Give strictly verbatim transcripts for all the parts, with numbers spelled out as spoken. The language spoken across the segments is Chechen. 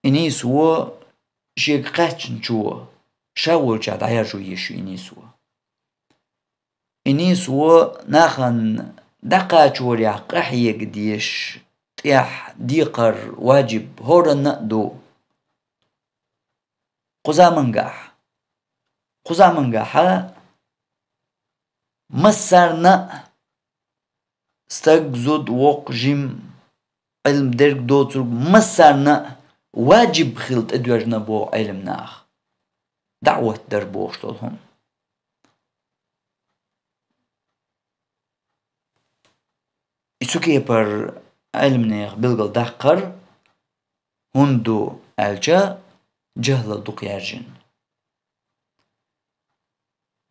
И нийсо шега кхаьчначо ша волчохь дӀаяржо езаш ю и нийсо. И нийсо нахана дӀакхачорехь къахьега дезаш, тӀехь декхар ваджиб хӀоранна а ду. Кху замангахь. Кху замангахьа массарна а, стаг, зуда, воккха, жима, Ӏилма дерг доцург, массарна а ваджиб хила тӀедоьжна боху Ӏилманах даӀват дар бохуш долу хӀума. И цу кепара Ӏилманех билгалдаккхар хӀунда ду аьлча, жахӀлал дукха яьржина.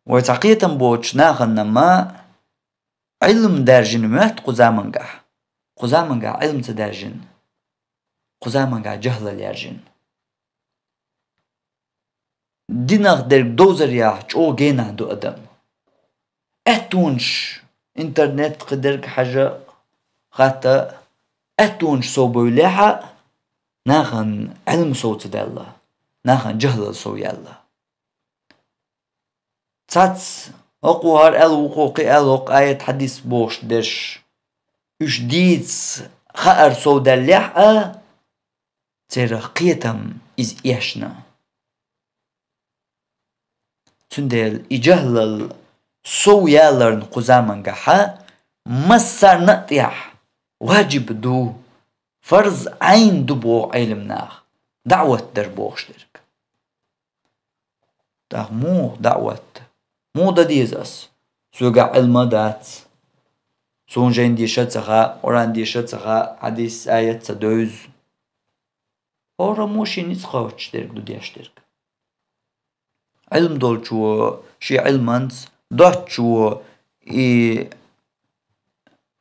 Вай цхьа кхетам боцучу нахана ма Ӏилма даьржина моьтту кху замангахь. Кху замангахь Ӏилма ца даьржина. Кху замангахь жахӀлал яьржина. Динах дерг довзарехь чӀогӀа генахь ду адам. Аьттонаш, интернет кхидерг хьажа, хатта, аьттонаш сов бевллехь а, нахана Ӏилма сов ца даьлла, нахана жахӀлал сов яьлла. Цхьацца хӀокхо хӀара аьлла, вукхо кхин аьлла, хӀокху аят, хьадис бохуш дерш, уьш дийца хаар сов даьллехь а, церах кхетам иза эшна. Цундела и жахӀлал сов яларна кху замангахьа массарна а тӀехь ваджиб ду, фарз Ӏайн ду боху Ӏилманах, даӀват дар бохуш дерг. ТӀаккха муха даӀват? Муха дан деза ас? Соьгахь Ӏилма а дац. Суна жайна деша а ца хаьа, Къуръан деша а ца хаьа, хьадис, аят а ца девза. ХӀораммо шен ницкъ кхочуш дерг ду деш дерг. Ӏилма долчо шен Ӏилманца, доцчо и,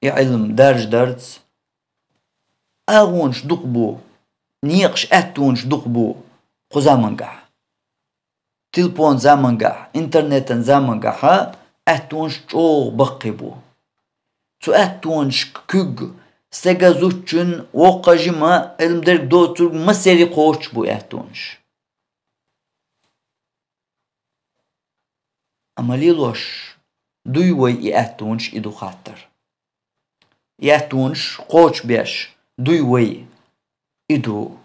и Ӏилма даржадарца. АгӀонаш дукха бу, некъаш, аьттонаш дукха бу кху замангахь. Телефон замангахь, интернетан замангахьа аьттонаш чӀогӀа баккхий бу. Цу аьттонашка куьг стеган, зудчун, воккха, жима, Ӏилма дерг доцург массеран кхочуш бу аьттонаш. Амма лелош дуй вай и аьттонаш, и ду хаттар. И аьттонаш кхочушбеш дуй вай, и ду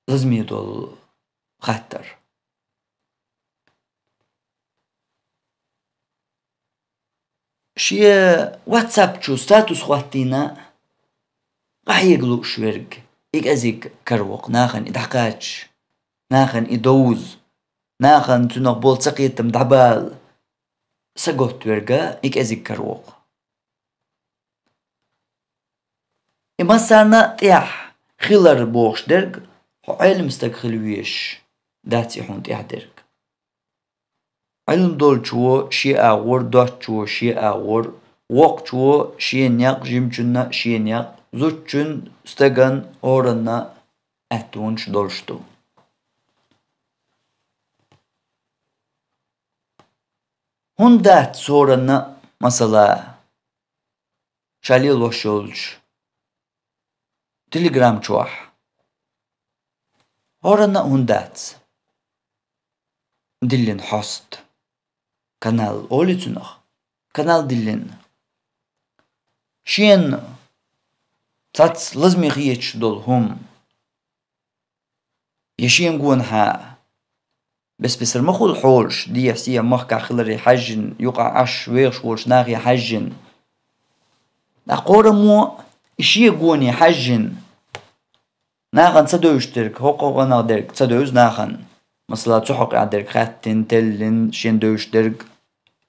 лазаме долу хаттар. Шен WhatsApp чу статус хӀоттийна къахьега лууш верг, и кӀезиг каравоккху, нахана и дӀакхача, нахана и довза, нахана цунах болу цакхетам дӀабала саготта верг, и кӀезиг каравоккху. И массарна а тӀехь хилар бохуш дерг, хьо Ӏелам стаг хила везаш дац и хьуна тӀехь дерг. Ӏилма долчо шен агӀор, доцчо шен агӀор, воккхачо шен некъ, жимачунна шен некъ, зудчун, стаган, хӀоранна аьттонаш долуш ду. ХӀунда дац хӀоранна, масала, ша лелош йолчу Telegram чохь? ХӀоранна а хӀунда дац? Диллина хьоста. Канал олий цунах? Канал диллина. Шена цхьацца лазаме хеташ долу хӀума, я шена гонахьа бес-бесара ма хуьлу хьолаш, дехьа-сехьа махкахь хиларе хьаьжжина, юкъахь Ӏаш вехаш волчу нахе хьаьжжина. ТӀаккха хӀораммо и шен гоне хьаьжжина, нахана ца девзаш дерг, хӀокху гӀанах дерг ца девза нахана. Масала, цу хьокъехь дерг хаьттина, теллина, шен девзаш дерг,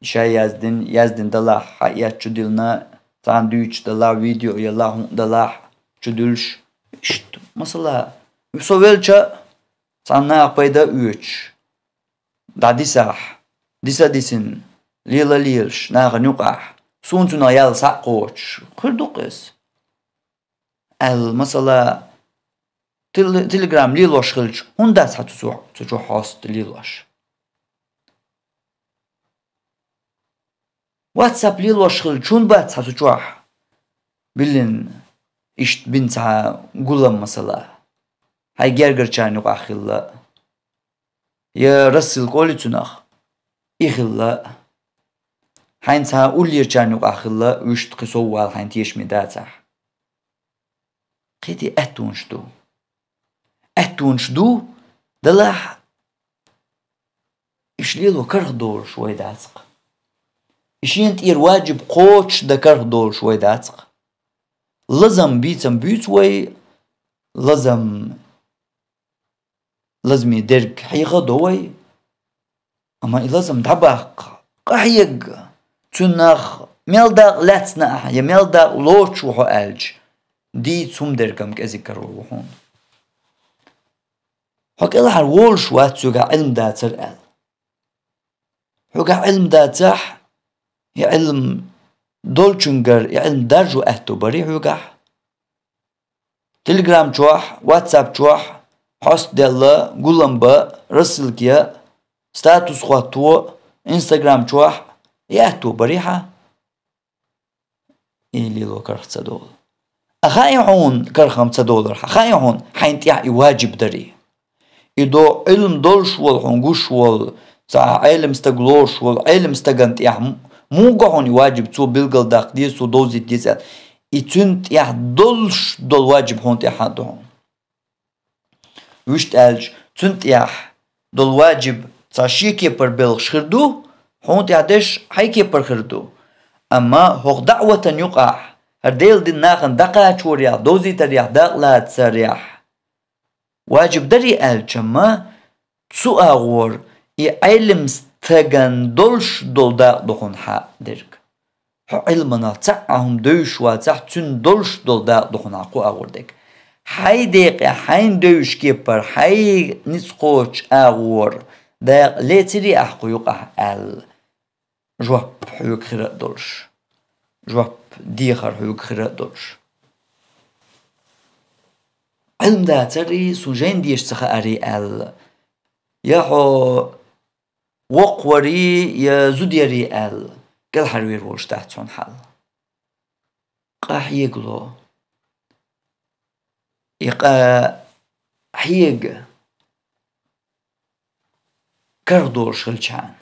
ша яздина, яздина далахь, хьаэцчу диллина, цхьаьна дуьйцуш далахь, видео ялахь, хӀунда далахь, чу дуьллуш. Иштта, масала, со велча, цхьана наха пайда а оьцуш, дӀадисахь, диса а дисина, лела а лелаш, нахана юкъахь, суна цунах ял схьа а кхочуш, хир ду-кх иза. Аьлла, масала, тел-, Telegram лелош хилча, хӀунда дац хьан цу, цу, цу чохь хьоста лелош? WhatsApp лелош хилча, хӀунда бац хьан цу чохь биллина иштта бина цхьа гулам, масала, хьай гергарчарна юкъахь хилла, я рассылка олий цунах, и хилла, хьайна цхьа уллерчарна юкъахь хилла, вуьшта кхин сов вала хьайна тешаме дацахь. Кхин тӀе аьттонаш ду. Аьттонаш ду, делахь, иш лело карх долуш вай дац-кх. И шена тӀера ваджиб кхочушдан карх долуш вай дац-кх. Лазам бийцам буьйцу вай, лазам, лазаме дерг хьеха а до вай, амма и лазам дӀабаккха, къахьега, цунах мел дакъа лаьцна ахь я мел дакъа лоцуш ву хьо аьлча, дийца хӀума дерг-м кӀезиг карор ву хьуна. Хьо кӀелхьара волуш вац соьгахь Ӏилма дацар аьлла. Хьоьгахь Ӏилма дацахь, и Ӏилма долчуьнгара и Ӏилма даржо аьтто барий хьоьгахь? Телеграм чохь, ватсап чохь хьоста делла, гулам бан, рассылка ян, статус хӀотто, Инстаграм чохь и аьтто барий хьан? И лело карх ца долу. А хаьий хьуна карх-м ца долар хьан? Хаьий хьуна хьайна тӀехь и ваджиб дарий? И до Ӏилма долуш волу, хьуна гуш волу, цхьа Ӏелам стаг лоруш волу, Ӏелам стагана тӀехь м-, муха го хьуна и ваджиб, цо билгалдаккха деза, цо довзийта деза аьлла? И цуьнан тӀехь долуш долу ваджиб хьуна тӀехь хьан ду хьуна? Вуьшта аьлча, цуьнан тӀехь долу ваджиб цхьа шен кепара белхаш хир ду, хьуна тӀехь дерш хьайн кепара хир ду. Амма хӀокху даӀватан юкъахь, хӀара Делан дин нахана дӀакхачорехь, довзийтарехь, дакъалацарехь ваджиб дарий аьлча-м, цу агӀор и Ӏелам стагана долуш долу дакъа ду хьуна хьан дерг. Хьо Ӏилманах цхьа а хӀума девзаш вацахь, цуьнан долуш долу дакъа ду хьуна хьан кху агӀор дерг. Хьайн декъехь, хьайна девзаш кепара, хьайн ницкъ кхочу агӀор дакъа лецирий ахь кху юкъахь аьлла, жоп хьоьга хир а долуш, жоп дехар хьоьга хир а долуш. Ӏилма дацарий, суна жайна деша ца хаарий аьлла, я хьо воккхаварий, я зуда ярий аьлла, кӀелхьарвер волуш дац хьуна хьал. Къахьега ло. И къа хьега карх долуш хилчахьана,